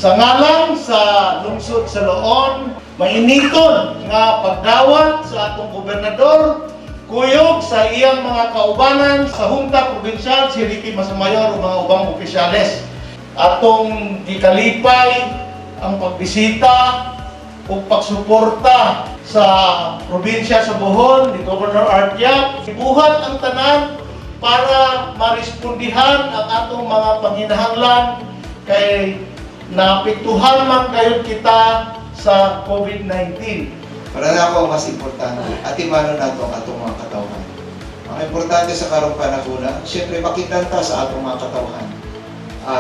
Sa ngalan sa lungsod sa Loon, mainiton nga pagdawat sa atong gobernador, kuyog sa iyang mga kaubanan sa Junta Provincial, si Ricky Masamayor ug mga ubang opisyales. Atong gikalipay ang pagbisita ug pagsuporta sa probinsya sa Bohol ni Governor Art Yap. Ibuhat ang tanan para marespondihan ang atong mga panginahanglan kay naapektuhan man kayo kita sa COVID-19. Para na ako, mas importante, atimanon nato ang atong mga katawhan. Ang importante sa karong panahona, siyempre makita ta sa atong mga katawhan.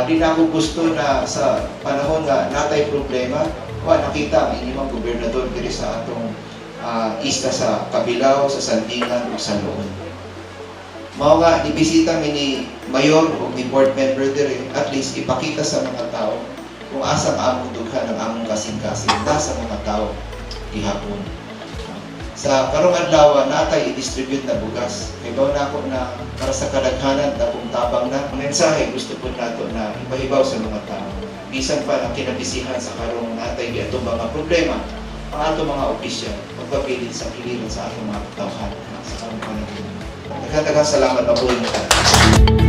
Di na ako gusto na sa panahon nga natay problema, wa nakita ang inyong gobernador diri sa atong isla sa Cabilao, sa Sandingan ug sa Loon. Mao nga ibisita mi ni mayor o ni board member diri, at least ipakita sa mga tao kung asa ang among dughan, ang among kasing-kasing nasa mga tao gihapon. Sa karong adlaw, natay i-distribute na bugas. Kay na ako na para sa kadaghanan dakong tabang na. Ang mensahe gusto po nato na ipahibaw sa mga tao. Bisan pa ang kinabisihan sa karong natay giatong mga problema, ang ato mga opisyal magpabilin sa kiliran sa atong mga katawhan sa karong panahon. Daghang salamat, mabuhay mo.